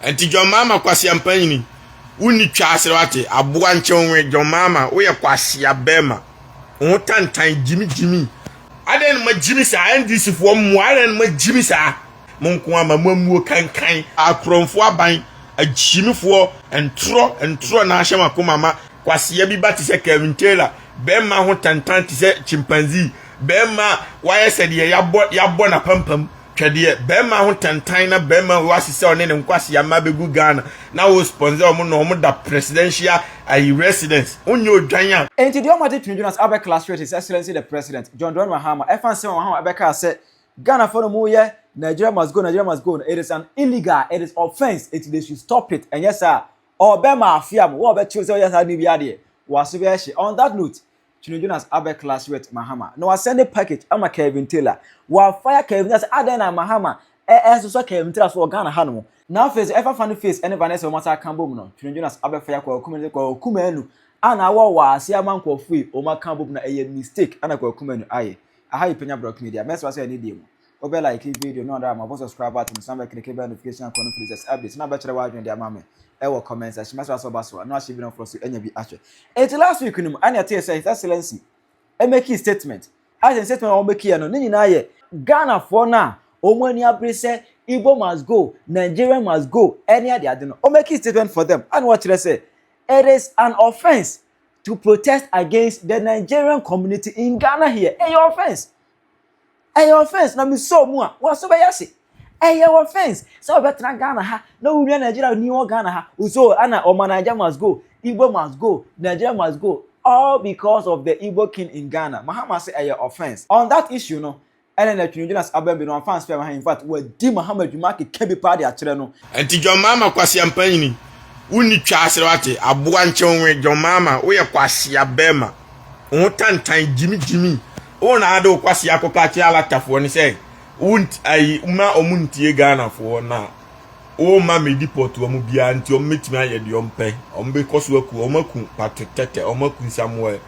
Nti John Mahama kwasea mpanyini, wonni twa asere wate, aboa nkyewe John Mahama, woyɛ kwasea bɛrima, wo ho tantan gyimi gyimi. Adɛn na moagyimi saa, NDC foɔ mmoa, adɛn na moagyimi saa, mo nko ama moamuo kankan. Akorɔmfoɔ aban, agyimifoɔ, ntorɔ, ntorɔ na ahyɛ mo akoma ma, kwasea bi ba te sɛ Kevin Taylor, bɛrima ho tantan te sɛ chimpanzee, bɛrima a wayɛ sɛ deɛ yɛabɔ, yɛabɔ n'apampam. Twɛdeɛ, bɛɛma ho tantan na bɛɛma wei wasesɛ ɔne ne nkwasea mma bɛgu Ghana na wo sponsor ɔmo na ɔmo da presidential ayi residence, wonyɛ odwan a. Enti deɛ ɔma Twene Jonas abɛ class with His Excellency the President, John Dramani Mahama, ɛfa nsɛm a Mahama ɛbɛkaa sɛ Ghanafoɔ no moyɛ Nigeria must go, Nigeria must go no, it is an illegal, it is offence, enti they should stop it, ɛnyɛ saa a ɔbɛma afea mo, wo a ɔbɛkye wo sɛ woyɛ saa ade biara deɛ, w'aso bɛyɛ hye. On that note, Twene Jonas abɛ clash with Mahama na wasɛnde package ama Kevin Taylor. Wafire Kevin Taylor sɛ adɛn na Mahama ɛsosɔ Kevin Taylor so wɔ Ghana ha nom. Na afei nso ɛfa Funny Face ɛne Vanessa wɔn asan aka bom no, Twene Jonas abɛ fire Kwaku Manu sɛ Kwaku Manu ana awɔ wɔ ase ama nkurɔfoɔ yi wɔn aka bom na ɛyɛ mistake ana Kwaku Manu ayɛ. Aha yɛ Panya Brɔk Media, mɛsrɛ sɛ ɛne deɛ mu wobɛ like video no ɔdɔ ama bɔ subscribe button san bɛ click bell notification icon no for latest updates na bɛkyerɛ w'adwene de ama me ɛwɔ comment section. Mɛsrɛ sɛ ɔba so a na wahyɛ video foforɔ so anya bi ahwɛ. Eti last week no mu ɛna ɛtee sɛ His Excellency ɛmɛki statement. Ayɛ statement a wɔn bɛki yɛ no ne nyinaa yɛ Ghanafoɔ no a wɔn ani abere sɛ Igbo must go, Nigerian must go ɛne ade ade no. Wɔn mɛki statement for them ɛna wɔkyerɛ sɛ it is an offence to protest against the Nigerian community in Ghana here. Ɛyɛ offence. Ɛyɛ offence na mesɔɔ mu a wɔn so bɛyɛ hye. Ɛyɛ offence sɛ ɔbɛtena Ghana ha na wo nua Nigeria ni wɔ Ghana ha so ana ɔma Naija must go, Igbo must go, Nigeria must go all because of the Igbo king in Ghana. Mahama sɛ ɛyɛ offence. On that issue no ɛna na Twene Jonas abɛn bi no wɔamfa anspare Mahama, in fact wadi Mahama dwuma akeka bi paa de akyerɛ no. Nti John Mahama kwasea mpanyini wonni twa asere wate aboa nkyewe John Mahama woyɛ kwasea bɛɛma wo ho tantan gyimi gyimi wo na ade wo kwasea akɔka akyerɛ alatafoɔ no sɛ wo ayi ma ɔmo ntie Ghanafoɔ na wo ma me deport wɔn biara nti ɔmo mɛtumi ayɛ deɛ ɔmo pɛ ɔmo bɛkɔ so aku ɔmo aku Patrick Tɛtɛ ɔmo aku Samuel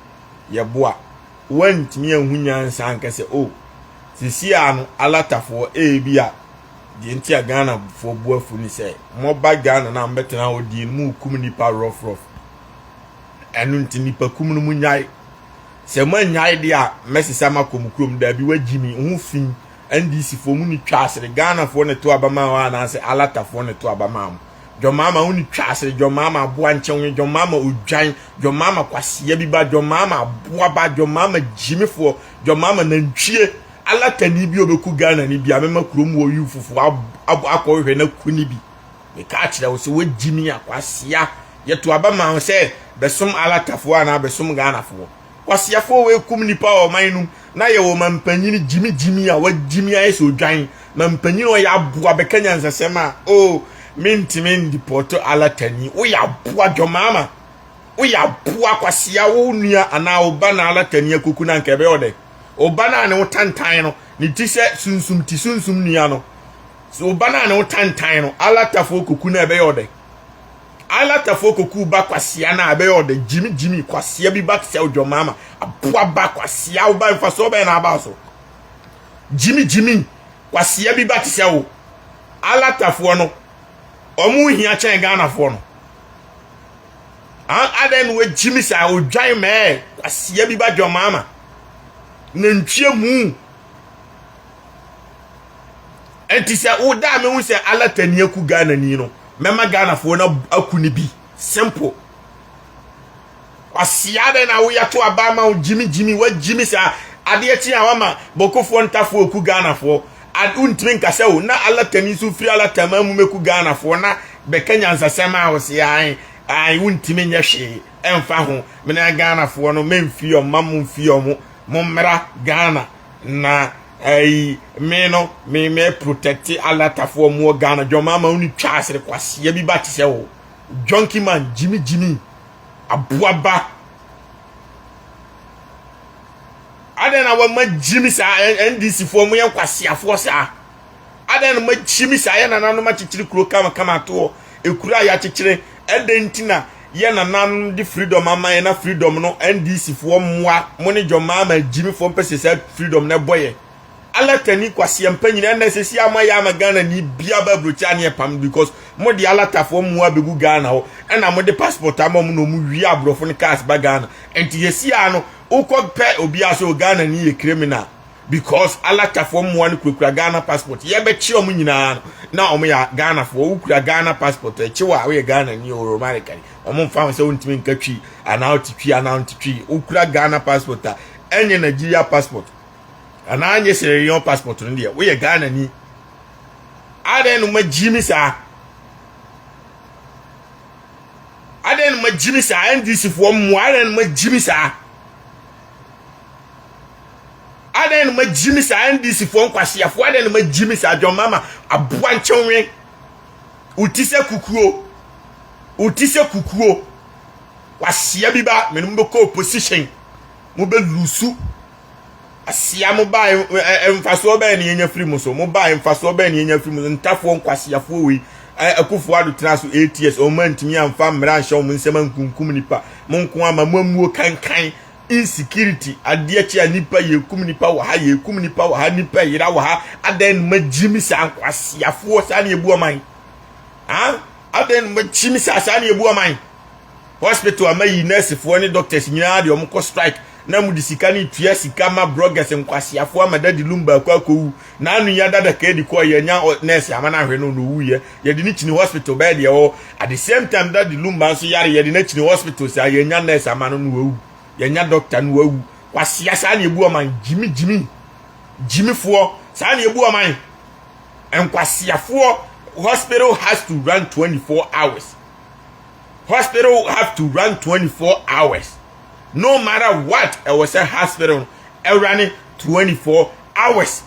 Yɛboa woantumi anhu nyansa anka sɛ oh sisi a no alatafoɔ ebi a deɛ nti a Ghanafoɔ bu afu ne sɛ moba Ghana na mobɛtena hɔ die no morekum nipa rough rough ɛno nti nipa kum no munyae sɛ moanyae deɛ a mɛsesa makɔ mo kurom daabi wagyi mi ho fi NDC foɔ mu ne twa asere Ghanafoɔ ne to aba maa hɔ anaasɛ alatafoɔ ne to aba maa mo Dwɔmaama wo ne twa asere dwɔmaama aboa nkyɛnwe dwɔmaama odwan dwɔmaama kwasia bi ba dwɔmaama aboa ba dwɔmaama gyimifoɔ dwɔmaama nantwie alatani bi obeku Ghana ni bi a mɛma kurom wɔ yi fufuo akɔhwehwɛ na ku ni bi meka akyerɛ wo sɛ woagyimi a kwasia yɛto aba ma wo sɛ bɛsom alatafoɔ anaa bɛsom Ghanafoɔ Kwasiafoɔ wei kum nipa wɔ ɔman no mu na yɛwɔ mampanyin gyimi gyimi a wagyimi ayɛ sɛ odwan mampanyin ɔyɛ aboa bɛka nyansasɛm a oh mentumi ndipɔto alatani woyɛ aboa dwɔmaama woyɛ aboa kwasia wo nua anaa wo ba na alatani akuku na nka ɛbɛyɛ ɔdɛ wo ba na ne wo tantan no ne ti sɛ sunsum ti sunsum nua no so wo ba na ne wo tantan no alatafoɔ kuku na ɛbɛyɛ ɔdɛ Alatafoɔ koku ba kwasia na ɛbɛyɛ ɔdɛ gyimi gyimi kwasia bi ba te sɛ odwɔmaama aboa ba kwasia wo ba mfasoɔ bɛyɛ na aba so gyimi gyimi kwasia bi ba te sɛ wo alatafoɔ no ɔmo hia kyɛn Ghanafoɔ no adɛn na wagyimi saa odwan mɛɛ kwasia bi ba dwɔmaama nantwie mu Ɛnti sɛ wo da a mehu sɛ alatani aku Ghana ni no, mɛma Ghanafoɔ no aku no bi. Simple. Kwasia dɛn na woyɛ to aba ama wo gyimi gyimi wagyimi saa adeɛ kye a wama bɔkofoɔ ntafoɔ ku Ghanafoɔ. Wontumi nka sɛ o na alatani nso firi alataman mu mɛku Ghanafoɔ na bɛka nyansasɛm a wɔse ae ae wontumi nyɛ hwee ɛmfa ho mene Ghanafoɔ no memfii ɔmo ma mo mfii ɔmo mommra Ghana na ɛyi me no me me protect alatafoɔ mu wɔ Ghana dwɔn ama wo ne twa asere kwasia bi ba te sɛ wo junkie man gyimi gyimi aboa ba adɛn na wɔma gyimi saa NDC foɔ mo yɛ nkwasiafoɔ saa adɛn na ma gyimi saa yɛ nananom akyekyere kuro kama kama atoɔ ekuro a yɛakyekyere ɛdɛn nti na yɛ nananom de freedom ama yɛ na freedom no NDC foɔ mmoa mo ne John Mahama gyimi foɔ mpɛ sɛ saa freedom no ɛbɔ yɛ. Alatani kwasia mpanyin ɛnna sisi ama yɛ ama Ghana ni bia ba aburokyi aneɛ pam because mo de alatafoɔ mmoa bɛgu Ghana hɔ, ɛna mo de passport ama mo na ɔmo wie aborɔfo no cars ba Ghana. Nti yɛsi a no wokɔ pɛ obiara sɛ o Ghana ni yɛ criminal because alatafoɔ mmoa no kurakura Ghana passport. Yɛbɛkye ɔmo nyinaa no na ɔmo yɛ Ghanafoɔ. Wokura Ghana passport, akyi wɔ a woyɛ Ghana ni o America ni, ɔmo mfa ho sɛ wontumi nka Twi anaa wote Twi anaa wonte Twi. Wokura Ghana passport a ɛnyɛ Nigeria passport anaa nyɛ Sierra Leone passport no deɛ, woyɛ Ghana ni. Adɛn no magyi mi saa? Adɛn no magyi mi saa? NDC foɔ mmoa, adɛn no magyi mi saa? Adɛn no magyi mi saa? NDC foɔ nkwasiafoɔ, adɛn no magyi mi saa? John Mama aboa nkyɛnwe, woti sɛ kukuo, woti sɛ kukuo. Wasia bi ba mene mo bɛkɔ opposition, mo bɛ lose. Asia mo ba mfasoɔ bɛyɛ ne yɛnya firi mo so? Mo ba mfasoɔ bɛyɛ ne yɛnya firi mo so? Ntafoɔ nkwasiafoɔ wei, Akufo Ado tena so 8 years, ɔmo antumi amfa mmara nhyɛ ɔmo nsɛm ankunkum nipa. Mo nko ama mo amuo kankan insecurity adeɛ kyi a nipa yɛkum nipa wɔ ha, yɛkum nipa wɔ ha, nipa yera wɔ ha. Adan no ma gyimi saa? Nkwasiafoɔ, saa ne ebu ɔman ah? Adan no ma gyimi saa? Saa ne ebu ɔman? Hospital ama yi nursefoɔ ne doctors nyinaa deɛ, ɔmo kɔ strike na mo de sika ne tua sika ma bloggers nkwasiafoɔ ama Daddy Lumba akɔ akɔwu. Na anu ya dada ka edi kɔ yɛ nya nurse ama na ahwɛ no na owu yɛ, yɛde ne kyini hospital bɛyɛ deɛ ɛwɔ. At the same time, Daddy Lumba nso yare, yɛde ne kyini hospital saa, yɛnya nurse ama no na wawu, yɛnya doctor no wawu. Kwasia, saa na ebu ɔman? Gyimi gyimi gyimifoɔ, saa na ebu ɔman? Nkwasiafoɔ. Hospital has to run 24 hours. Hospital have to run 24 hours no matter what. Ɛwɔ sɛ hospital no ɛwura ne 24 hours.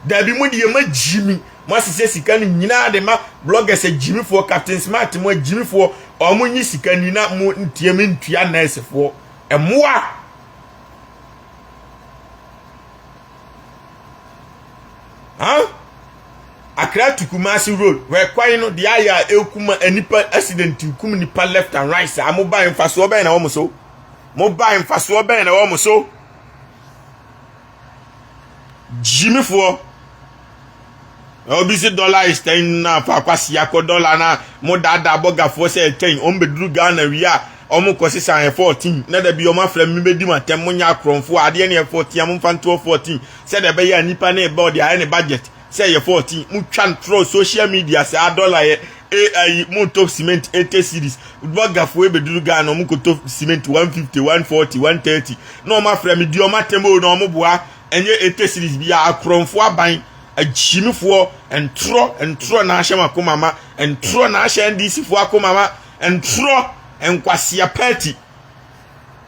Dabi, mu deɛ ma gyimi mo asesɛ sika no nyinaa de ma bloggers agyimifoɔ, Captain Smart mo agyimifoɔ. Ɔmo nyi sika ni na mo ntie mi ntua nursefoɔ ɛmoa. Huh? Accra to Kumasi road wɛ kwan no deɛ ayɛ a ekuma nipa, accident kum nipa left and right. Saa mo ba mfasoɔ bɛn na wɔn so? Mo ba mfasoɔ bɛn na wɔn so? Gyimifoɔ. Na obi si dollar is 10 na fa akwasi akɔ dollar na mo daadaa bɔgafoɔ sɛ 10. Wɔn bɛduru Ghana wie a, wɔn kɔ sisan yɛ 14. Na dabi wɔn afrɛ mi bɛdi mu atɛm. Mo nyɛ akorɔmfoɔ. Adeɛ ne yɛ 14 a, mo nfa ntoɔ 14 sɛdeɛ ɛbɛyɛ a nipa ne ba ɔde ayɛ ne budget sɛ yɛ 14. Mo twa ntorɔ social media saa dollar yɛ ai. Mo tɔ cement 80 cedis, bɔgafoɔ ebɛduru Ghana, wɔn kɔtɔ cement 150, 140, 130 na wɔn afrɛ mi di wɔn atɛm o. Na wɔn boa ɛnyɛ 80 cedis bi a. Akorɔmfoɔ aban agyimifoɔ, ntorɔ ntorɔ na ahyɛ mo akoma ma, ntorɔ na ahyɛ NDC foɔ akoma ma, ntorɔ nkwasia party.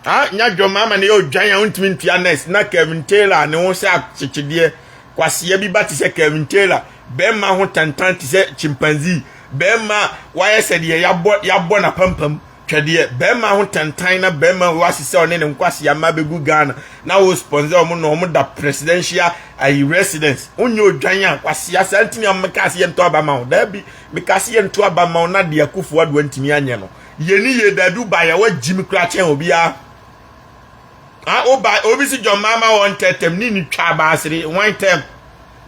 Ah, nya dwom ama ne yɛ odwan a wontumi ntua nurse. Na Kevin Taylor ne ho sɛ akyekyedeɛ kwasia bi ba te sɛ Kevin Taylor, bɛrima ho tantan te sɛ chimpanzee, bɛrima wayɛ sɛ deɛ yabɔ yabɔ n'apampam twɛdeɛ, bɛrima ho tantan na bɛrima wasesɛ ɔne ne nkwasia ma bɛgu Ghana na wo sponsor ɔmo na ɔmo da presidential ayi residence. Wonyɛ odwan a kwasia saa ntumi a meka se yɛntɔ aba ma wo. Daabi, meka se yɛntɔ aba ma wo na deɛ Akufo Ado ntumi anyɛ no yɛni yɛ. Daabi, ba yɛ wagyi mi kora kyɛn obiara. Ah, oba obi si John Mama wɔn tɛtɛm ne ni twa baasere one term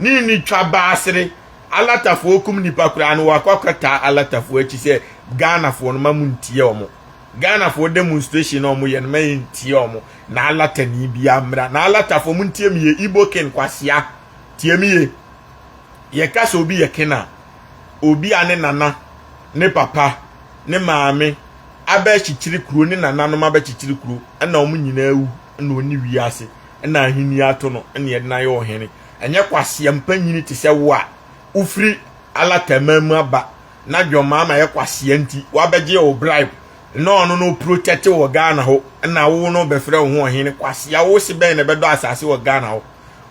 ne ni twa baasere. Alatafoɔ kum nipa koraa no, wakɔ akɔta alatafoɔ akyi sɛ Ghanafoɔ no ma mu ntie wɔn. Ghanafoɔ demonstration na wɔn yɛ no, ma yɛ ntie wɔn na alatani bi amra na alatafoɔ mu ntie mi yɛ. Igbo ken kwasia, tie mi yɛ. Yɛka sɛ obi yɛ ken a, obi a ne nana ne papa ne maame abɛkyekyere kuro, ne nananom abɛkyekyere kuro, ɛna wɔn nyinaa wu ɛna ɔne wiase ɛna ahenni ato no ɛna yɛde no ayɛ ɔhene. Ɛnyɛ kwasia mpanyini te sɛ wo a wofiri alataman mu aba na dwɔmaa yɛ kwasia nti wabɛgye wo bribe na ɔno no protect wɔ Ghana hɔ ɛna wo no bɛfrɛ wo ho ɔhene. Kwasia, wo se bɛn na ɛbɛdɔ asase wɔ Ghana hɔ?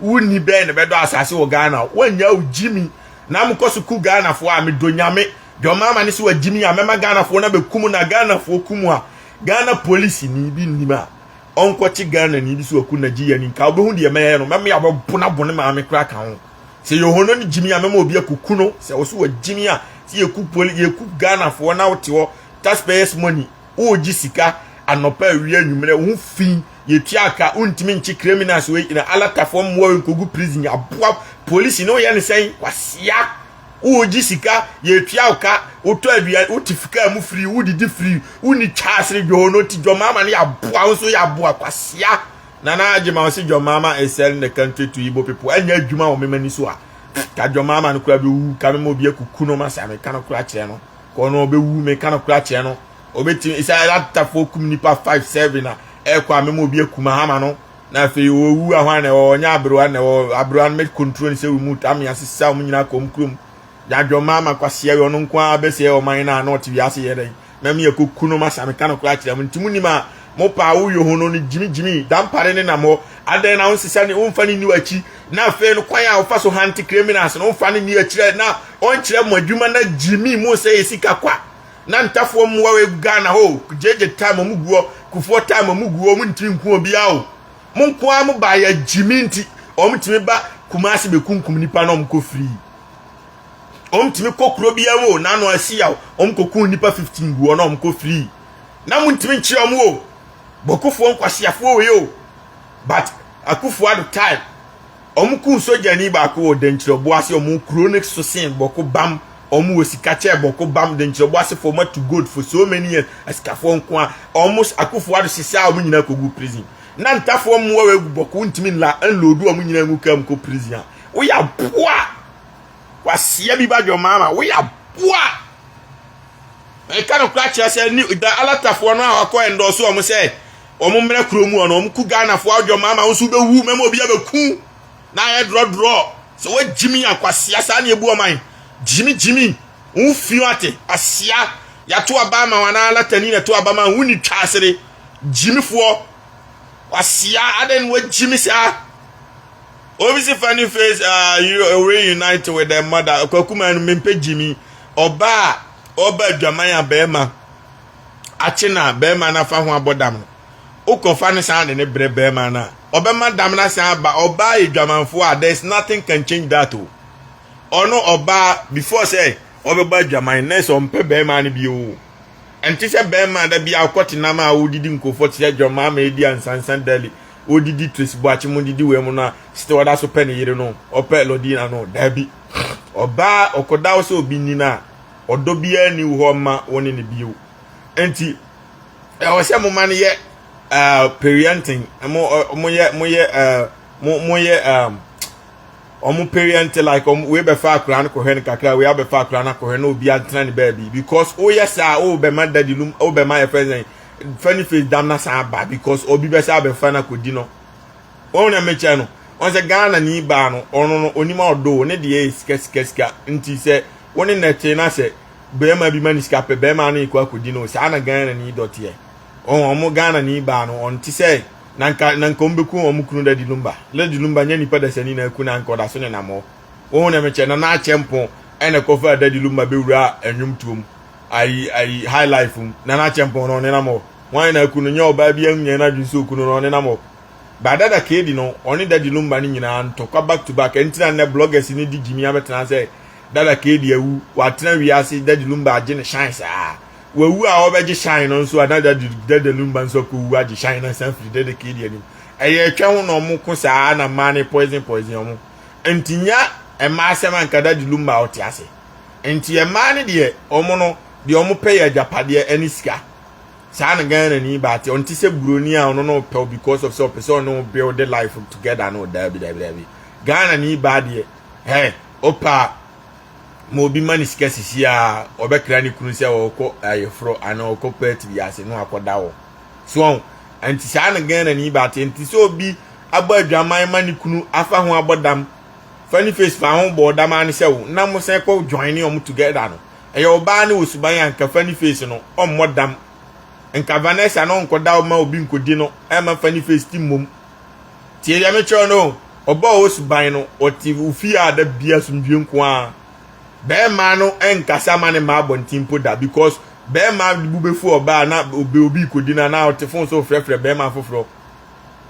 Wonni bɛn na ɛbɛdɔ asase wɔ Ghana hɔ? Woanya wo gyimi na mokɔ so ku Ghanafoɔ a medɔ Nyame. Dwɔmaa ne sɛ wagyimi a mɛma Ghanafoɔ no bɛkum na Ghanafoɔ kum a Ghana police ni bi nnim a ɔnkɔkye Ghana ni bi so aku Nigeria ni nka wobɛhu deɛ mɛyɛ no. Mɛma yɛabɛbo no abo ne maame koraa ka ho sɛ yɛhono no gyimi a mɛma obi akuku no sɛ wo so wagyimi a sɛ yɛku poli yɛku Ghanafoɔ na wote hɔ taxpayers money wogye sika anɔpa, awia, anwummerɛ wo ho fi. Yɛtua aka, wontumi nkye criminals wei na alatafoɔ mmoa wei nkɔgu prison. Aboa polisi ne woyɛ ne sɛn? Kwasia, wogye sika, yɛtua wo ka, wotɔ aduane, wote kaa mu firi, wodidi firi, wonni twa asere dwo no ti. John Mahama ne yɛ aboa, wo nso yɛ aboa, kwasia. Nana Agyema wo se John Mahama is selling the country to Igbo people. Ɛnyɛ adwuma wɔ mema ni so a ka John Mahama no kora bɛwu ka mema obi akuku no. Masa meka no kora kyerɛ no kɔ no ɔbɛwu. Meka no kora kyerɛ no, obɛtumi sɛ alatafoɔ kum nipa 5 7 a ɛkɔ a mema obi akum Mahama no. Na afei wɔwu a, hwan na ɛwɔ? Ɔnyɛ aberewa na ɛwɔ aberewa no mɛ control ne sɛ remote ame asesa wɔn nyinaa kɔm kurom. Yadwɔ Mahama kwasia yi, ɔno nko ara bɛsɛ ɔman no a na ɔte wiase yɛ dɛn? Mɛmi yɛ no masa meka no kora kyerɛ mo. Nti mo nim a mo pa woyɛ ho no gyimigyimi dampare ne nam hɔ adɛn na wonsesa ne womfa ne ni w'akyi? Na afei no, kwan a wofa so hunt criminals no, womfa ne ni akyerɛ na ɔnkyerɛ mo adwuma na gyimi mo sɛ yɛ sika kwa na ntafoɔ mmoa wɔ Ghana hɔ. Gyegye time ɔmo gu hɔ, Kufuɔ time ɔmo gu hɔ, ɔmo ntumi nku obiara o. Mo nko ara mo ba yɛ gyimi nti ɔmo tumi ba Kumasi bɛkunkum nipa na ɔmo kɔ free. Ɔmo tumi kɔ kuro biara mu o, n'ano asi yaw, ɔmo kɔ kun nipa 15 gu hɔ na ɔmo kɔ free na mo ntumi nkyerɛ ɔmo o. Bɔkofoɔ nkwasiafoɔ wei o. But Akufo Addo time, ɔmo kun sogyani baako wɔ Dankyerɛbo ase. Ɔmo kuro ne so sen Bɔko bam. Ɔmo wɔ sika kyɛ Bɔko bam. Dankyerɛbo ase fo, ɔmo atu gold for so many years. Asikafoɔ nko a ɔmo Akufo Addo sisi a ɔmo nyinaa kɔgu prison na ntafoɔ mmoa wɔ egu Bɔko ntumi nla nload ɔmo nyinaa ngu kam kɔ prison a woyɛ aboa. Wasia bi ba John Mahama, woyɛ aboa. Ɛka no kora kyerɛ sɛ ni da alatafoɔ no a wakɔ ɛndɔso ɔmo sɛ ɔmo mmerɛ kuro mu ɔno ɔmo ku Ghanafoɔ. Adwɔ Mahama, wo nso wobɛwu mɛma obi abɛku na ayɛ dorɔdorɔ sɛ woagyimi akwasia. Saa ne ebu ɔman gyimi gyimi wo fi ate asia. Yɛato aba ama wɔn anaa alatani na ɛto aba ma wo ni twa asere gyimifoɔ wasia. Adɛn na wagyimi saa? Obi si funny face, you reunite with the mother. Kwakuma no mempɛ gyimi. Ɔbaa ɔba adwaman a bɛrima akye na bɛrima no afa ho abɔ dam no, wokɔfa no san de ne brɛ bɛrima no a, ɔbɛma dam no asan aba. Ɔbaa yɛ dwamanfoɔ a, there is nothing can change that o. Ɔno ɔbaa before sɛ ɔbɛbɔ adwaman na sɛ ɔmpɛ bɛrima no bio. Ɛnte sɛ bɛrima da bi akɔte nam a wodidi nkurɔfoɔ te sɛ dwɔmaa ma edi ansansan dali wodidi Tracy Boakye mu didi wei mu no a still ɔda so pɛ ne yere no, ɔpɛ Lɔdina no. Daabi, ɔbaa ɔkɔda wo sɛ obi ni no a, ɔdɔ biara ni wo hɔ ma wo ne ne bio. Nti ɛwɔ sɛ mo ma no yɛ parenting. Mo yɛ mo yɛ ɔmo parent like ɔmo wei bɛfa akora no kɔhwɛ no kakra, wei abɛfa akora no akɔhwɛ na obi atena ne baabi, because woyɛ saa, wobɛma Daddy Lum, wobɛma yɛ fɛ sɛn, funny face dam na san aba, because obi bɛsɛ abɛfa no akɔdi no. Wɔn na mekyɛ no wɔn sɛ Ghana ni baa no, ɔno no onim ɔdo ne deɛ yɛ sika sika sika. Nti sɛ wɔn ne nɛte na sɛ bɛrima bi ma ne sika pɛ, bɛrima no ekɔ akɔdi no. Saa na Ghana ni dɔteɛ. Wɔn ɔmo Ghana ni baa no, ɔnte sɛ na nka wɔn bɛku wɔn kunu Daddy Lumba. Daddy Lumba nyɛ nipa dasani na aku na nka ɔda so nenam hɔ. Wɔn na mekyɛ na n'akyɛ mpo ɛna kɔfa Daddy Lumba bɛwura ɛnwomtuom ayi high life mu na n'akyɛ mpo no ɔnenam hɔ. Wɔn na aku no nyɛ ɔbaa bi nyɛ n'adwene sɛ oku no na ɔnenam hɔ. Ba Dada Keedi no, ɔne Daddy Lumba no nyinaa ntɔkwa back to back. Ɛntina nnɛ bloggers no di gyimi abɛtena sɛ Dada Keedi awu, watena wiase, Daddy Lumba agye ne shine. Saa wawu a ɔbɛgye shine no nso a, na Dada Lumba nso akɔwu agye shine no asan firi Dada Keedi anim. Ɛyɛ atwa ho na ɔmo ko saa na mmaa ne poison poison ɔmo. Nti nya mmaa asɛm anka Daddy Lumba a ɔte ase. Nti mmaa no deɛ, ɔmo no deɛ ɔmo pɛ yɛ agyapadeɛ ɛne sika. Saa na Ghana ni baate. Ɔnte sɛ buroni a ɔno no pɛw because of sɛ ɔpɛ sɛ ɔne build the life together no. Daabi, daabi, daabi. Ghana ni baa deɛ, hɛ ɔpa ma obi ma ne sika sisi a, ɔbɛkra ne kunu sɛ ɔkɔ ayɛforɔ anaa ɔkɔ party bi ase na wakɔda hɔ so. Nti saa na Ghana ni baate. Nti sɛ obi abɔ adwaman ma ne kunu afa ho abɔ dam, funny face fa ho bɔ ɔdam ani sɛ wo na mo sɛn kɔ join ne ɔmo together no, ɛyɛ ɔbaa ne wɔ suban a nka funny face no ɔmmɔ dam, nka Vanessa no nkɔda ma obi nkɔdi no ɛma funny face ti mmom. Tie deɛ mekyerɛ no, ɔbaa ɔwɔ suban no, ɔte ofie a da bia asomdwie nko a bɛrima no nkasa ma ne mma abɔnten mpo da, because bɛrima bu bɛfu ɔbaa na obi kɔdi no na ɔte phone so frɛfrɛ bɛrima foforɔ.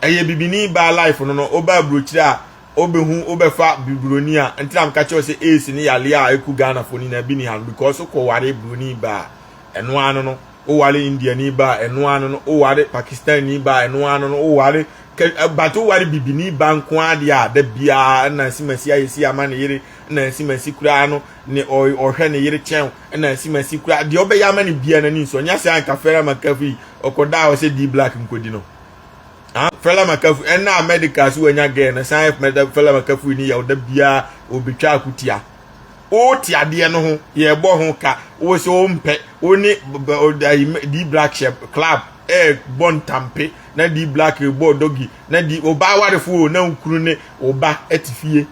Ɛyɛ bibini baa life no, ɔbaa aburokyire a wobɛhu wobɛfa buroni a ntina mka kyerɛ sɛ AIDS ne yale a ɛku Ghanafoɔ no nyinaa bi ni ha no, because wokɔware buroni baa ɛno ano no. Woware Indiani ba a, ɛno ano no. Woware Pakistani ba a, ɛno ano no. Woware but woware bibini ba nko ara deɛ a, da biara ɛna asimasi ayɛ si ama ne yere, ɛna asimasi koraa no ne ɔhwɛ ne yere kyɛn, ɛna asimasi koraa deɛ ɔbɛyɛ ama ne biara n'ani nsɔ. Nyɛ sɛ anka Fela Makafui ɔkɔda a ɔsɛ D Black nkɔdi no. Ah, Fela Makafui ɛna America so wanya girl no san Fela Makafui ne yɛ ɔda biara ɔbɛtwa akutia. Wote adeɛ no ho, yɛbɔ ho ka, wo sɛ wompɛ, wo ne D Black hyɛ club ɛrebɔ ntampe, na D Black rebɔ doggy, na D ɔbaa awarefo o, na wo kunu ne wo ba te fie.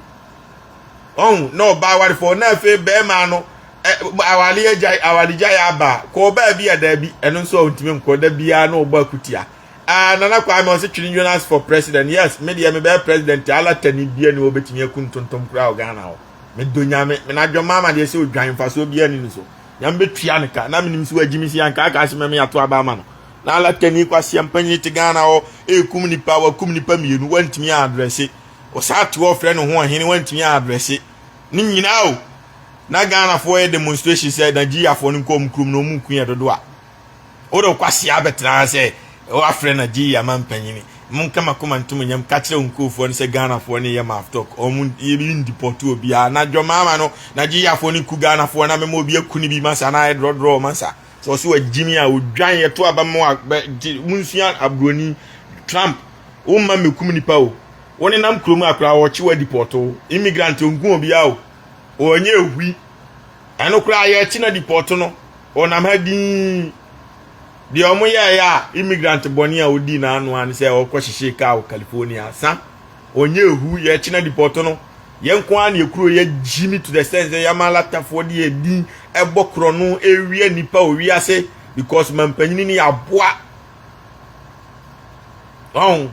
Ɔho, na ɔbaa awarefo, na afei bɛrima no awale agyae, awaregyae aba, kɔ ɔbaa bi a daabi, ɛno nso a ɔntumi nkɔ, da biara na ɔbɔ akutia. Ah, Nana Kwame ɔse Twene Jonas for president. Yes, me deɛ mebɛyɛ president, ala tani bia ni wɔbɛtumi aku ntontom koraa wɔ Ghana hɔ. Medɔ Nyame. Me na dwom ama deɛ sɛ odwan mfasoɔ biara ni no so. Nyame bɛtua ne ka. Na menim sɛ wagyi me si anka aka ase mɛme ato aba ama no. Na alatani kwasia mpanyini te Ghana hɔ ɛrekum nipa, wakum nipa mmienu wantumi adrɛse. Ɔsaa te hɔ frɛ ne ho ɔhene wantumi adrɛse. Ne nyinaa o. Na Ghanafoɔ yɛ demonstration sɛ Nigeriafoɔ no nkɔ wɔn kurom na wɔn ku yɛ dodo a. Wode wo kwasea abɛtena ha sɛ woafrɛ Nigeria ma mpanyini. Monka makoma ntom nyam ka kyerɛ wo nkurɔfoɔ no sɛ Ghanafoɔ no yɛ mouth talk. Wɔn yɛbi ndipɔto obiara. Na dwɔmaama no Nigeriafoɔ no ku Ghanafoɔ na mema obi aku ne bi masa na ayɛ drɔdrɔ masa. Sɛ ɔso wagyimi a odwan yɛto aba mo a munsua aburoni Trump womma mmekum nipa o. Wo nenam kurom a koraa wɔkye wo adipɔto. Immigrant onku obiara o. Ɔnyɛ ehui. Ɛno koraa yɛkye na dipɔto no. Ɔnam ha dinn. Deɛ wɔn yɛɛyɛ a immigrant bɔne a ɔdii n'ano ano sɛ ɔkɔ hyehyee kaa wɔ California sa. Ɔnyɛ ehu yɛkye na dipɔto no. Yɛn nko ara na ekuro yɛ gyimi to the sense sɛ yɛama alatafoɔ de yɛ din ɛbɔ korɔno ewia nipa wɔ wiase because mampanyini no yɛ aboa. Ɔn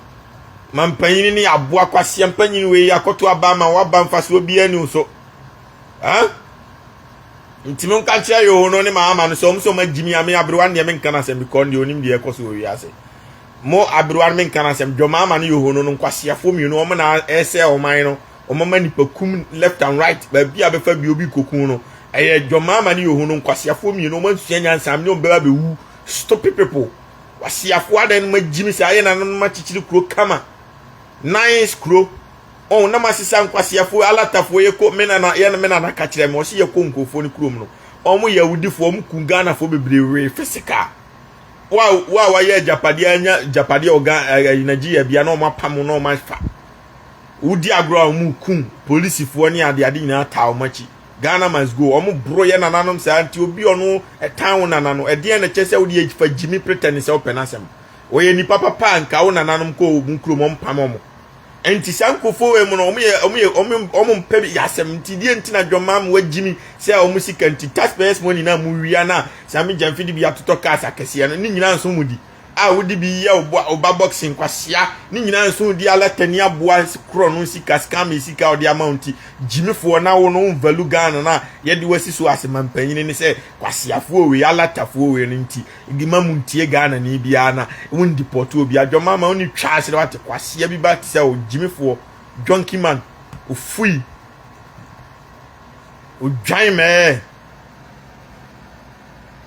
mampanyini no yɛ aboa kwasia mpanyini wei akɔto aba ama waba mfasoɔ biara ni so. Huh? Nti monka nkyerɛ Yoho no ne Mahama no sɛ wɔn sɛ wɔn agyi mi ame aberewa no deɛ menka no asɛm because deɛ onim deɛ ɛkɔ so wɔ wiase. Mo aberewa no menka no asɛm dwɔ Mahama ne Yoho no no nkwaseafoɔ mmienu wɔn na ɛsɛ ɔman no wɔn ama nipa kum left and right baabi a bɛfa bi obi kokun no ɛyɛ dwɔ Mahama ne Yoho no nkwaseafoɔ mmienu wɔn ansua nyansa ne wɔn bɛba bɛwu stupid people kwaseafoɔ adan no ma gyi mi sɛ ayɛ nanom akyekyere kuro kama nice kuro. Oh, na masesa nkwaseafoɔ, alatafoɔ, yɛkɔ, me nana, yɛ me nana ka kyerɛ me, ɔse yɛkɔ nkurɔfoɔ no kurom no, wɔn yɛ awudifoɔ, wɔn ku Ghanafoɔ bebree wee physical. Wo a, wo a wayɛ agyapadeɛ anya agyapadeɛ wɔ Ghana, ɛɛ, Nigeria bia na wɔn apam na wɔn afa. Wodi agorɔ a wɔn ku polisifoɔ ne ade ade nyinaa taa wɔn akyi. Ghana must go. Wɔn boro yɛ nananom saa nti obi ɔno ɛtan wo nana no, ɛdeɛn na kyɛ sɛ wode fa gyimi pretend sɛ wopɛ n'asɛm. Wɔyɛ nipa papa a nka wo nananom kɔ wɔn kurom wɔn pam wɔn. Nti saa nkurɔfoɔ wei mu no wɔn yɛ wɔn yɛ wɔn wɔn mpɛ bi asɛm nti deɛ nti na dwɔmaa mu wagyi mi sɛ wɔn sika nti taxpayers money na mu wia na saa mi gyamfi de bi atotɔ cars akɛseɛ no ne nyinaa nso mu di a wodi bi yɛ ɔba ɔba boxing kwasia ne nyinaa nso di alatani aboa korɔ no sika scam sika ɔde ama wo nti gyimifoɔ na wo no value Ghana na yɛde wasi so ase mampanyini ne sɛ kwasiafoɔ wei alatafoɔ wei no nti Gima mu ntie Ghana ni biara na wo ndipɔto obi adwama ma wo twa ase wate kwasia bi ba te sɛ o gyimifoɔ junkie man ofui odwan mɛɛ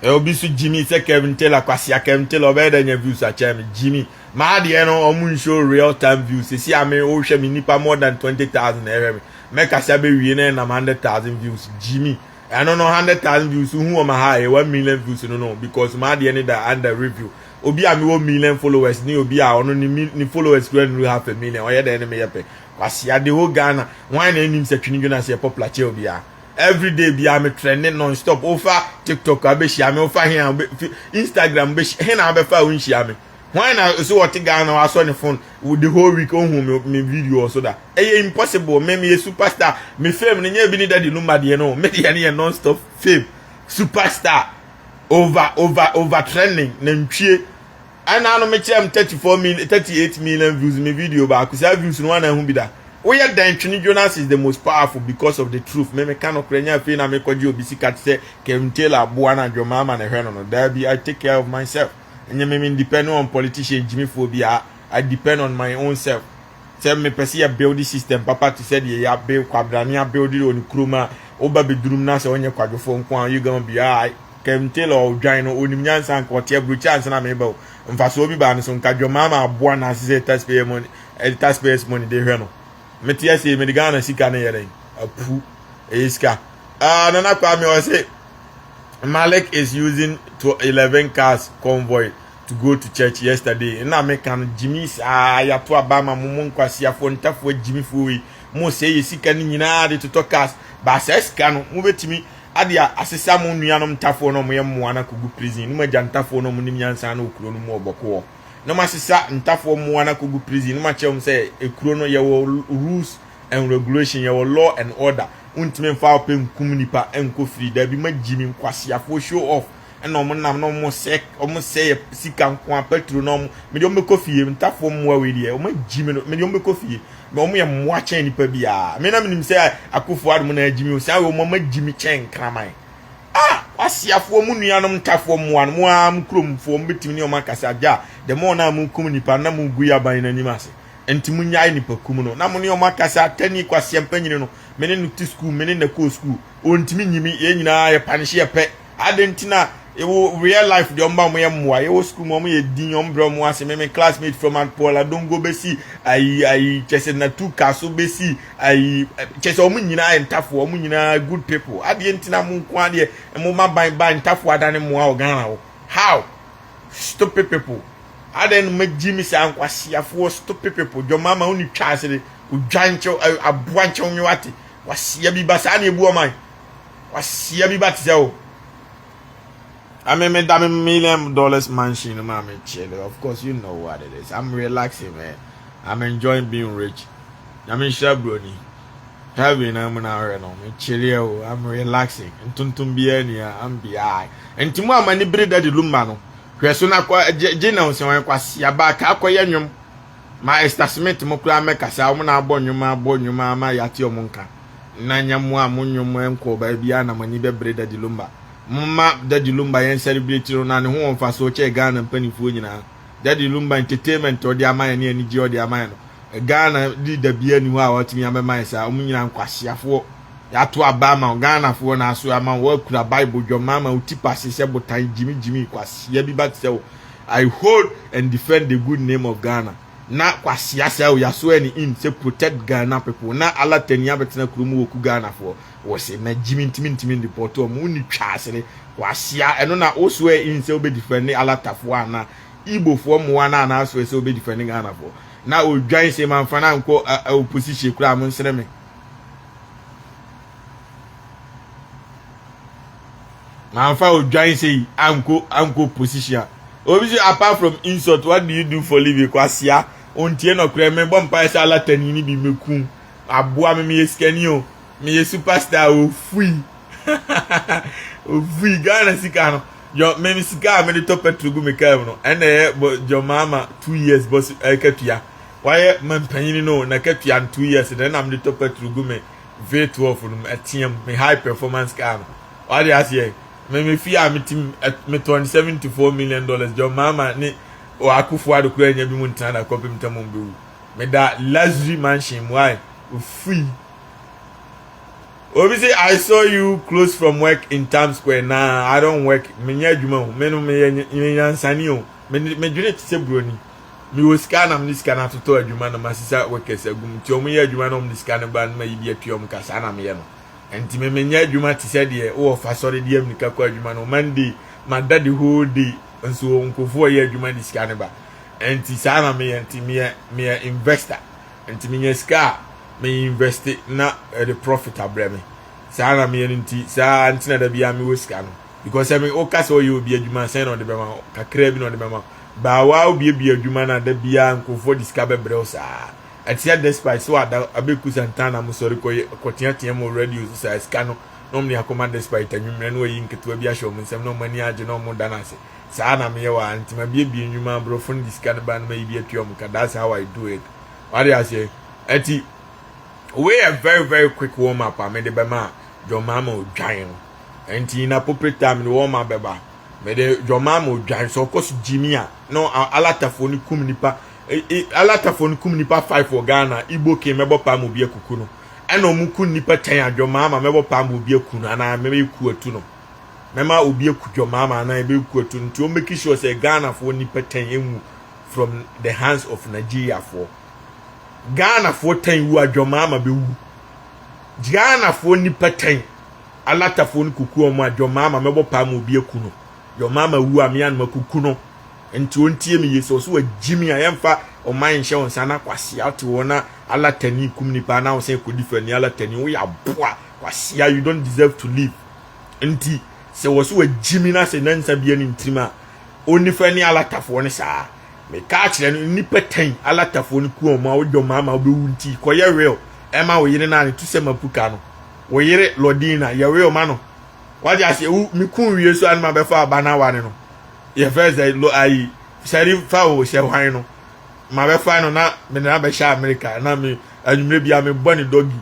ɛ obi so gyimi sɛ Kevin Taylor kwasia Kevin Taylor ɔbɛyɛ dɛ nya views akyɛn me gyimi maa deɛ no ɔmo nhyɛ real time views sisi a me wohwɛ me nipa more than 20,000 na ɛhwɛ me mɛkasa bɛwie na ɛnam 100,000 views gyimi. Ɛno no 100,000 views wohu wɔn ha ɛyɛ 1 million views no because maa deɛ ne da under review. Obi a mewɔ million followers ne obi a ɔno ne followers kura nuru half a million ɔyɛ dɛn ne meyɛ pɛ kwasia de whole Ghana wɔn na anim sɛ Twene Jonas yɛ popular kyɛ obiara. Every day biara me trend non stop. Ofa TikTok abɛhyia me, ofa he a Instagram bɛhyia he na abɛfa a wonhyia me. Wɔn na so wɔte Ghana wasɔ ne phone the whole week ohun me video so da. Ɛyɛ impossible. Me yɛ superstar. Me fame no nyɛ bi ne Daddy Lumba deɛ no. Me deɛ no yɛ non stop fame. Superstar. Over over over trending na ntwie. Ɛna no me kyerɛ m 34 million 38 million views me video baako. Saa views no wana hu bi da. Woyɛ dan Twene Jonas is the most powerful because of the truth. Me me ka no korɛ nya afei na me kɔgye obi sika te sɛ Kevin Taylor aboa na dwoma ama na hwɛ no no. Daabi, I take care of myself. Nye me me depend on politician gyimifoɔ biara. I depend on my own self. Sɛ mepɛ sɛ yɛ build system papa te sɛ deɛ yɛabuild kwabrane abuild wɔ ne kurom a woba bɛdurum na sɛ wonyɛ kwadwofoɔ nko a you gonna be alright. Kevin Taylor ɔdwan no onim nyansa nka ɔte aburokyi ansa na meba o. Mfasoɔ bi baa no so nka John Mahama aboa na ase sɛ taxpayer money, eh, taxpayers money de hwɛ no. Mete ase mede Ghana sika no yɛ dɛn? Apu. Ɛyɛ sika. Ah, Nana Kwame ɔse Malik is using to 11 cars convoy to go to church yesterday. Na meka no Jimmy saa yɛato aba ma mo mo nkwasiafoɔ ntafoɔ Jimmyfoɔ yi. Mo sɛ yɛ sika no nyinaa de totɔ cars. Ba saa sika no mobɛtumi ade asesa mo nuanom ntafoɔ no ɔmo yɛ mmoa no akɔgu prison. No mo agya ntafoɔ no ɔmo nim nyansa no wɔ kuro no mu ɔbɔko hɔ. Na mo asesa ntafoɔ mmoa no akɔgu prison. No mo akyerɛ wɔn sɛ ekuro no yɛwɔ rules and regulation, yɛwɔ law and order. Wontumi mfa wopɛ nkum nipa nkɔ firi. Dabi ma gyimi nkwasiafoɔ show off. Ɛna ɔmo nam na ɔmo sɛ yɛ sika nko a petrol na ɔmo mede ɔmo bɛkɔ fie. Ntafoɔ mmoa wei deɛ ɔmo agyi me no, mede ɔmo bɛkɔ fie. Na ɔmo yɛ mmoa kyɛn nipa biara. Me na menim sɛ Akufo Addo na agyi me o. Saa wei ɔmo agyi me kyɛn nkraman. Ah, kwasiafoɔ mu nuanom ntafoɔ mmoa no mo ara mo kuromfoɔ mo bɛtumi ne ɔmo akasa gya. The more na mo kum nipa na mo gu yaban n'anim ase. Nti mo nyae nipa kum no na mo ne ɔmo akasa. Atani kwasia mpanyini no, me ne no te school, me ne na kɔɔ school. Ontumi nyimi yɛn nyinaa yɛ punish yɛ pɛ. Ade nti na ɛwɔ real life deɛ ɔmo ba ɔmo yɛ mmoa. Yɛwɔ school mu ɔmo yɛ din ɔmo brɛ ɔmo ase. Me classmate from Paul Adongo bɛsi ayi kyɛ sɛ Natu Kaso bɛsi ayi kyɛ sɛ ɔmo nyinaa yɛ ntafoɔ, ɔmo nyinaa good people. Adeɛ nti na mo nko adeɛ mo ma ban ban ntafoɔ adane mmoa wɔ Ghana hɔ. How stupid people adeɛ no ma gyi mi saa nkwasiafoɔ stupid people. Dwɔmama wo ni twa ase de odwa nkyɛw aboa nkyɛw nwi wate wasia bi ba saa na ebu ɔman wasia bi ba te sɛ o. I mean, me that $1 million mansion, man, me chill. Of course, you know what it is. I'm relaxing, man. I'm enjoying being rich. I'm in Shabroni. Heaven, I'm not no. Me chill, I'm relaxing. Ntuntum biara ni I'm bi. Nti mo amani bere Daddy Lumba no. Hwɛ so na kwa gye na nsɛm kwasi aba ka akɔyɛ nnwom. Ma Esther Smith mo kura mɛkasa wɔn na abɔ nnwom abɔ nnwom ama yate wɔn nka. Na nya mo a mo nnwom nkɔ baabi a na mo ani bɛbere Daddy Lumba. Moma Daddy Lumba yɛn celebrate no na ne ho wɔn fa so kyɛ Ghana mpanimfoɔ nyinaa. Daddy Lumba entertainment ɔde ama yɛn ne anigye ɔde ama yɛn no. Ghana leader bi ani hɔ a wɔatumi abɛma yɛn saa. Wɔn nyinaa nkwasiafoɔ. Yɛato aba ama wo Ghanafoɔ na aso ama wo wɔakura Bible dwɔma ama wo ti paase sɛ botan gyimi gyimi kwasia bi ba te sɛ wo. I hold and defend the good name of Ghana. Na kwasia sɛ wo yaso ɛne in sɛ protect Ghana people. Na alatani abɛtena kurom wɔ ku Ghanafoɔ. Wɔ se na gyimi ntimi ntimi deport ɔmo wonni twa asere kwasia ɛno na wo so in sɛ wobɛ defend alatafoɔ ana Igbofoɔ mmoa na ana aso sɛ wobɛ defend Ghanafoɔ. Na odwan sɛ mamfa na nkɔ opposition koraa mo nsere me. Mamfa odwan sɛ yi ankɔ opposition a obi sɛ apart from insult, what do you do for living? Kwasia ontie nɔkorɛ. Me bɔ mpaeɛ sɛ alatani ni bi mekum aboa me. Meyɛ sikani o, meyɛ superstar. Ofui ofui Ghana sika no jɔ me sika a mede tɔ petrol gu me kaa mu no ɛna ɛyɛ bɔ jɔ maama 2 years bɔ ɛkatua wayɛ ma mpanyin no na katua no 2 years na ɛna mede tɔ petrol gu me V12 no mu ɛteɛ me high performance car no wade aseɛ. Me fie a metim metɔn $74 million. Jɔ maama ne Akufo Addo kura nya bi mu ntena da kɔpem ntam bɛwu. Meda luxury mansion mu ayɛ ofui. Obi say I saw you close from work in Times Square. Nah, I don't work. Menyɛ adwuma o. Me no meyɛ nyansani o. Me medwene te sɛ buroni. Mewɔ sika na mede sika no atotɔ adwuma na masesa workers agu mu. Nti ɔmo yɛ adwuma na ɔmo de sika no ba na mayi bi atua ɔmo ka. Saa na meyɛ no. Nti me menyɛ adwuma te sɛ deɛ wowɔ fa sɔre de amirika kɔ adwuma no. Monday mada the whole day nso nkurɔfoɔ yɛ adwuma de sika no ba. Nti saa na meyɛ. Nti meyɛ investor. Nti menya sika a me invest na ɛde profit abrɛ me. Saa na meyɛ no. Nti saa nti na da biara mewɔ sika no because sɛ me woka sɛ ɔyɛ obi adwuma sɛn na ɔde bɛma wo kakra bi na ɔde bɛma wo baawa obiebie adwuma na da biara nkurɔfoɔ de sika bɛbrɛ wo saa. Ɛte sɛ despite sɛ wada abɛku Santana mo sɔre kɔ kɔteatea mu wɔ radio so saa sika no na ɔmo de akɔma despite anwummerɛ na wayi nketewa bi ahyɛ ɔmo nsam na ɔmo ani agye na ɔmo da no ase. Saa na meyɛ wɔ ha. Nti mabiebie nnwuma aborɔfo no de sika no ba no mayi bi atua ɔmo ka. That's how I do it. Wade aseɛ. Ɛti wei yɛ very very quick warm up a mede bɛma John Mahama odwan no. Nti in appropriate time mede warm up bɛba. Mede John Mahama odwan sɛ ɔkɔ so gyimi a na alatafoɔ no kum nipa, alatafoɔ no kum nipa five wɔ Ghana. Igbo king mɛbɔ paa ma obi akuku no ɛna ɔmo kum nipa 10 a John Mahama mɛbɔ paa ma obi aku no anaa mɛyɛ ku atu no. Mɛma obi aku John Mahama anaa yɛbɛku atu no. Nti wɔn make sure sɛ Ghanafoɔ nipa 10 nwu from the hands of Nigeriafoɔ. Ghanafoɔ 10 wu a John Mahama bɛwu. Ghanafoɔ nipa 10 alatafoɔ no kuku wɔn a John Mahama mɛbɔ paa ma obi aku no. John Mahama wu a me anoma kuku no. Nti ɔntie me yie sɛ ɔso wagyi me a yɛmfa ɔman nhyɛ wo nsa na kwasea wote hɔ na alatani kum nipa na wo sɛ kɔdi fani alatani woyɛ aboa kwasea you don't deserve to live. Nti sɛ wɔ so wagyi me na sɛ nansa bia ne ntirim a ɔnifa ne alatafoɔ no saa. Meka akyerɛ no nnipa tɛn alatafoɔ no ku wɔn a wodɔ maa ma wobɛwu nti kɔyɛ real ɛma wo yere no a ne to sɛ mapuka no wo yere Lordina yɛ real ma no wagye aseɛ wo meku wie so a ne ma bɛfa aba no aware no yɛfrɛ sɛ lo ayi sɛre fa o sɛ hwan no ma bɛfa no na me na bɛhyɛ Amerika na me anwummerɛ bia mebɔ ne dɔgi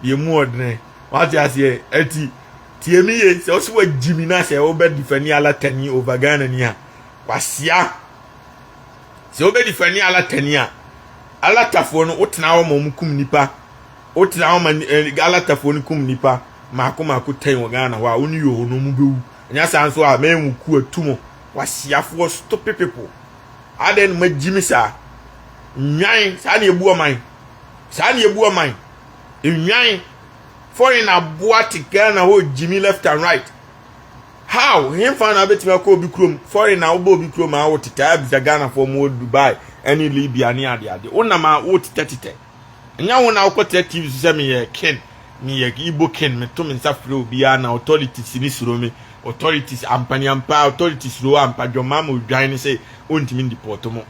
yɛ mu ɔdene wate aseɛ ɛti tie mi ye sɛ ɔsɛ wagyi mi na sɛ wobɛ difani alatani over Ghana ni a kwasia sɛ wobɛ difani alatani a alatafoɔ no wotena hɔ ma wɔn kum nipa wotena hɔ ma eh, alatafoɔ no kum nipa mako mako tɛn wɔ Ghana hɔ a wo ne yoho no mu bɛwu Ɛnyɛ saa nso a mɛyɛ mo ku atu mo. Kwasiafoɔ stupid people. Adɛn na moagyi me saa? Nnwan, saa na ebu ɔman. Saa na ebu ɔman. Nnwan, foreign aboa te Ghana hɔ gyimi left and right. How? Hemfa na wobɛtumi akɔ obi kurom? Foreign na wobɔ obi kurom a wotetɛ abisa Ghanafoɔ mo wɔ Dubai ɛne Libya ne adeade. Wonam a wotetɛtetɛ. Ɛnyɛ wo na wokɔtena TV so sɛ meyɛ king, meyɛ Igbo king, meto me nsa frɛ obiara na authorities ne suro me. Authorities ampaniampa, authorities suro ampa, John Mahama odwan ne sɛ ontumi ndepɔto mo.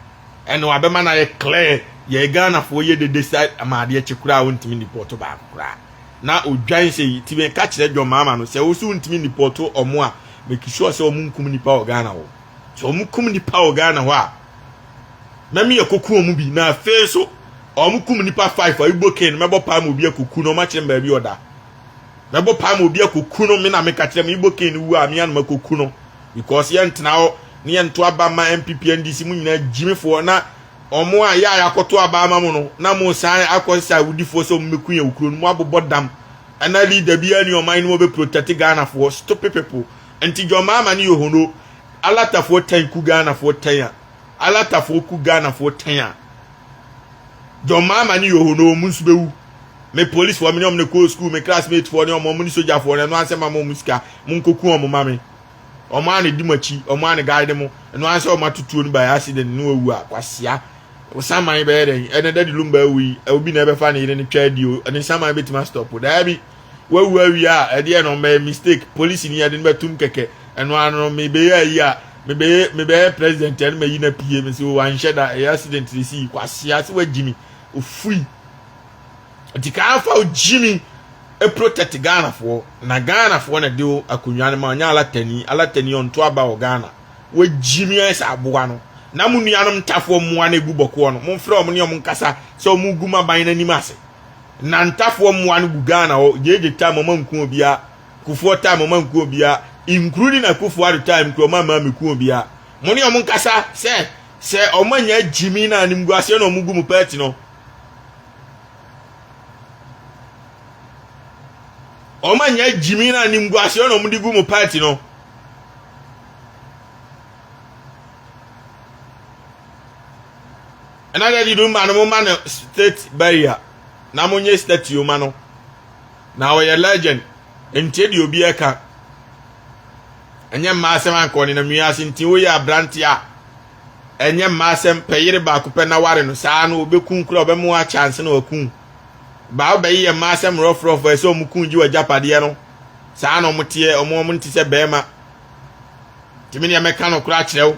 Ɛno abɛma no ayɛ clear, yɛ Ghanafoɔ yɛ dede sa ma adeɛ kye koraa ontumi ndepɔto baako koraa. Na odwan sɛ yi, ti meka kyerɛ John Mahama no sɛ wo so wontumi ndepɔto ɔmo a, make sure sɛ ɔmo nkum nipa wɔ Ghana hɔ. Sɛ ɔmo kum nipa wɔ Ghana hɔ a, mɛme yɛkɔku ɔmo bi na afei nso ɔmo kum nipa five a Igbo king mɛbɔ paa ma obi akɔku no ɔmo akyerɛ me baabi ɔda mɛbɔ paa ma obi akɔku no me na meka kyerɛ me Igbo king no wu a me anoma kɔku no because yɛntena hɔ ne yɛnto aba ma NPP NDC mu nyinaa gyimifoɔ na ɔmo a yɛ a yɛakɔto aba ama mo no na mo san akɔ sɛ awudifoɔ sɛ ɔmo mɛku yɛn kuro no mo abobɔ dam ɛna leader biara ni ɔman no mu ɔbɛ protect Ghanafoɔ stupid people nti John Mahama ne Yohono Alatafoɔ tɛn ku Ghanafoɔ tɛn a Alatafoɔ ku Ghanafoɔ tɛn a John Mahama ne Yoho no wɔn nso bɛwu. Me policefoɔ me ne wɔn na kɔɔ school me classmate foɔ ne wɔn wɔn ne sogyafoɔ no ɛno ansɛ ma mo wɔn sika mo nkɔku wɔn ma me. Wɔn a na di mo akyi wɔn a na guide mo ɛno ansɛ wɔn atotuo no by accident ne wɔawu a kwasia. Saman bɛyɛ dɛn ɛnɛ Daddy Lumba awu yi obi na ɛbɛfa ne yere no twa adi o ɛne saman bɛtumi astɔpo daabi. Wawu awie a ɛdeɛ na ɔmbɛyɛ mistake polisi ni yɛde no bɛtum kɛkɛ ɛno ano no mebɛyɛ ayi a mebɛyɛ mebɛyɛ president ɛno mayi na pie me sɛ wanhyɛ da ɛyɛ accident de si kwasea sɛ wagyi mi ofui nti kaa fa ogyi mi e protect Ghanafoɔ na Ghanafoɔ na de akonnwa no ma ɔnyɛ alatani alatani ɔnto aba wɔ Ghana wagyi mi ayɛ sɛ aboa no na mo nuanom ntafoɔ mmoa no egu bɔkoɔ no momfrɛ wɔn ne wɔn nkasa sɛ wɔn gu maban no anim ase Nantafoɔ mmoa no gu Ghana hɔ, JJ time ɔma nku obia, Kufuor time ɔma nku obia, including Akufo Addo time kura ɔma mmaa meku obia. Mo ne ɔmo nkasa sɛ sɛ ɔmo anya gyimi na animguaseɛ na ɔmo gu mo party no. Ɔmo anya gyimi na animguaseɛ na ɔmo de gu mo party no. Ɛna dɛ de ma no mo ma no state barrier na mo nye statue ma no na ɔyɛ legend ntie deɛ obi ɛka ɛnyɛ mmaa asɛm anka ɔnenam wiase nti woyɛ aberante a ɛnyɛ mmaa asɛm pɛ yere baako pɛ na ware no saa no obɛku kura ɔbɛmo akyɛ ansa na waku baa wobɛyi yɛ mmaa asɛm rɔfrɔfo ɛsɛ ɔmo ku gye w'agyapadeɛ no saa na ɔmo teɛ ɔmo ɔmo nte sɛ bɛrima nti me deɛ mɛka no kora akyerɛ wo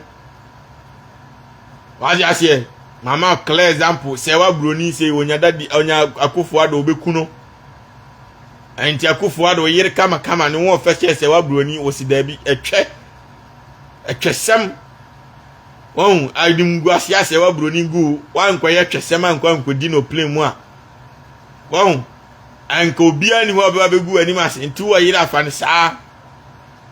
Wate aseɛ? Mama clear example sɛ wa broni sɛ onya dadi onya akufo ado obeku no. Nti akufo ado yere kama kama ne ho ɔfɛ kyɛ sɛ wa broni wɔsi daabi ɛtwɛ ɛtwɛsɛm wɔn animguase asɛ wa broni gu wankɔyɛ twɛsɛm ankɔ ankɔdi no plane mu a wɔn anka obiara ni hɔ a ɔbɛba bɛgu anim ase nti wɔ yere afa no saa.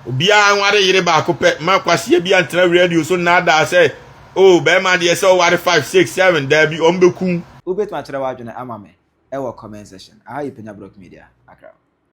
Obiara nware yere baako pɛ. Mma kwasia bi antena radio so nnaadaa sɛ, oh, barima deɛ sɛ ɔware five, six, seven. Daabi, wɔn bɛku wo. Wobɛtumi akyerɛ w'adwene ama me wɔ comment section. Aha yɛ Panya Brock Media, Accra.